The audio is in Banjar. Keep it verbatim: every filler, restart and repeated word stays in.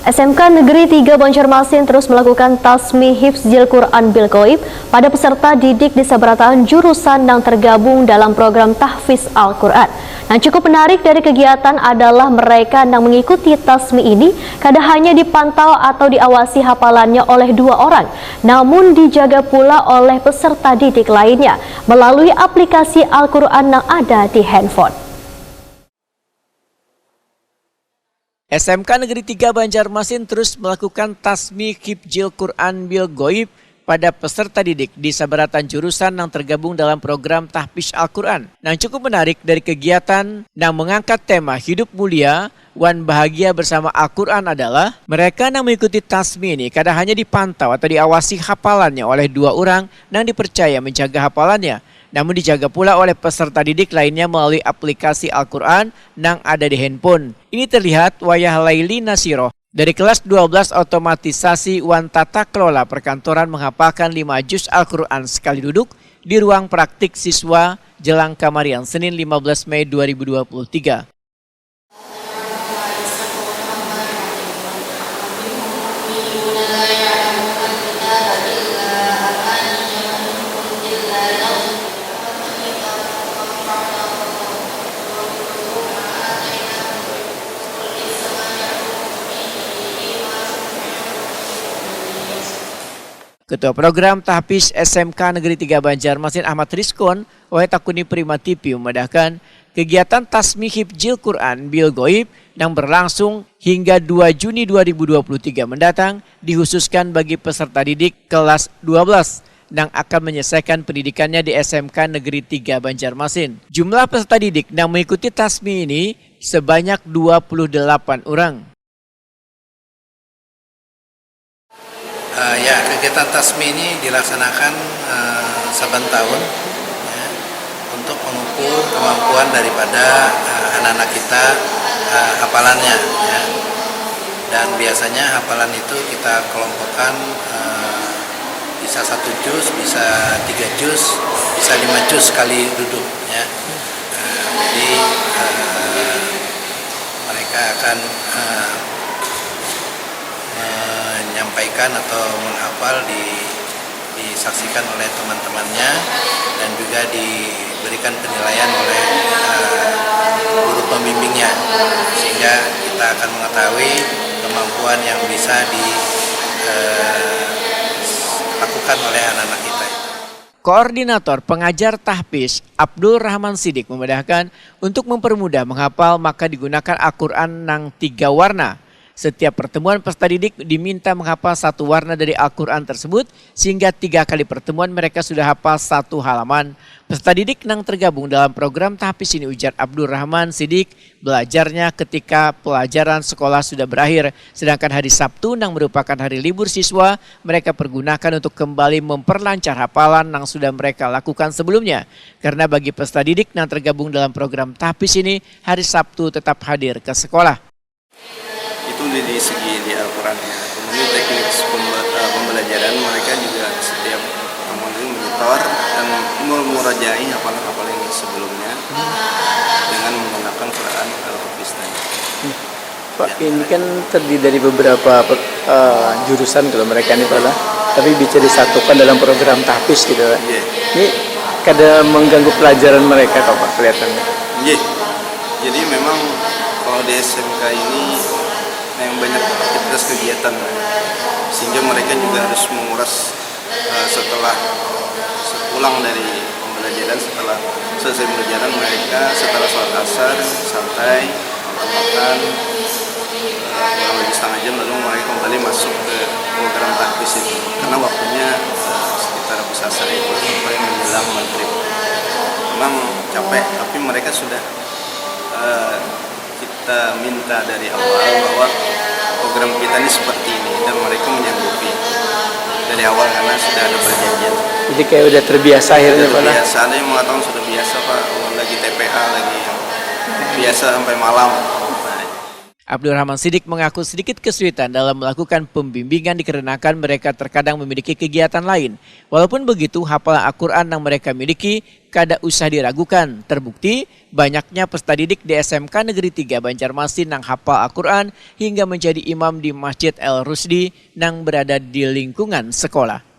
S M K Negeri tiga Banjarmasin terus melakukan tasmi hifzil Quran bil ghaib pada peserta didik di sabarataan jurusan nang tergabung dalam program tahfiz Al-Quran. Nang cukup menarik dari kegiatan adalah mereka nang mengikuti tasmi ini kada hanya dipantau atau diawasi hafalannya oleh dua orang, namun dijaga pula oleh peserta didik lainnya melalui aplikasi Al-Quran nang ada di handphone. S M K Negeri tiga Banjarmasin terus melakukan tasmi hifzil Quran bil ghaib pada peserta didik di sabarataan jurusan nang tergabung dalam program tahfiz Al-Quran. Nang cukup menarik dari kegiatan nang mengangkat tema hidup mulia wan bahagia bersama Al-Quran adalah mereka nang mengikuti tasmi ini kada hanya dipantau atau diawasi hafalannya oleh dua orang nang dipercaya menjaga hafalannya, namun dijaga pula oleh peserta didik lainnya melalui aplikasi Al-Quran nang ada di handphone. Ini terlihat wayah Laili Nasiroh dari kelas dua belas otomatisasi wan tata kelola perkantoran menghafalkan lima juz Al-Quran sekali duduk di ruang praktik siswa jelang kamarian Senin lima belas Mei dua ribu dua puluh tiga. Ketua Program Tahfiz S M K Negeri tiga Banjarmasin Ahmad Rizkon, wayah takuni Prima T V, memadahkan, kegiatan tasmi hifzil Quran bil ghaib nang berlangsung hingga dua Juni dua ribu dua puluh tiga mendatang dikhususkan bagi peserta didik kelas dua belas nang akan menyelesaikan pendidikannya di S M K Negeri tiga Banjarmasin. Jumlah peserta didik nang mengikuti tasmi ini sebanyak dua puluh delapan orang. Uh, ya, kegiatan tasmi ini dilaksanakan uh, saban tahun ya, untuk mengukur kemampuan daripada uh, anak-anak kita uh, hafalannya ya. Dan biasanya hafalan itu kita kelompokkan uh, bisa satu juz, bisa tiga juz, bisa lima juz sekali duduk ya. Uh, jadi uh, mereka akan uh, menyampaikan atau menghafal di, disaksikan oleh teman-temannya dan juga diberikan penilaian oleh uh, guru pembimbingnya sehingga kita akan mengetahui kemampuan yang bisa dilakukan uh, oleh anak-anak kita. Koordinator Pengajar Tahfiz Abdul Rahman Sidik memedahkan untuk mempermudah menghafal maka digunakan Al-Quran nang tiga warna. Setiap pertemuan peserta didik diminta menghafal satu warna dari Al-Quran tersebut sehingga tiga kali pertemuan mereka sudah hafal satu halaman. Peserta didik nang tergabung dalam program tahfiz ini, ujar Abdul Rahman Sidik, belajarnya ketika pelajaran sekolah sudah berakhir, sedangkan hari Sabtu nang merupakan hari libur siswa mereka pergunakan untuk kembali memperlancar hafalan nang sudah mereka lakukan sebelumnya. Karena bagi peserta didik nang tergabung dalam program tahfiz ini, hari Sabtu tetap hadir ke sekolah. Itu di, di segi di Al-Quran ya. Kemudian teknik eh, pembelajaran mereka juga setiap kemudian menyetor dan merajai hafalan-hafalan yang sebelumnya dengan menggunakan Quran Al-Hafiz tadi. Pak, ini kan terdiri dari beberapa uh, jurusan kalau mereka ini Pak lah. Tapi bisa disatukan dalam program tahfiz gitu kan. Yeah. Ini kada mengganggu pelajaran mereka kok Pak kelihatannya. Iya. Yeah. Jadi memang kalau di S M K ini yang banyak aktivitas kegiatan sehingga mereka juga harus menguras uh, setelah pulang dari pembelajaran, setelah selesai pembelajaran mereka setelah sholat asar santai makan makan uh, kurang lebih setengah jam lalu mulai kembali masuk ke program tahfiz itu karena waktunya uh, sekitar habis asar itu sampai menjelang maghrib. Memang capek tapi mereka sudah uh, kita minta dari awal bahwa program kita ini seperti ini dan mereka menyanggupi dari awal karena sudah ada perjanjian. Jadi kayak udah terbiasa akhirnya Pak. Terbiasa, ada yang mengatakan sudah biasa Pak, lagi T P A lagi biasa sampai malam. Abdurrahman Sidik mengaku sedikit kesulitan dalam melakukan pembimbingan dikarenakan mereka terkadang memiliki kegiatan lain. Walaupun begitu, hafalan Al-Quran yang mereka miliki kada usah diragukan. Terbukti, banyaknya peserta didik di S M K Negeri tiga Banjarmasin yang hafal Al-Quran hingga menjadi imam di Masjid El Rusdi yang berada di lingkungan sekolah.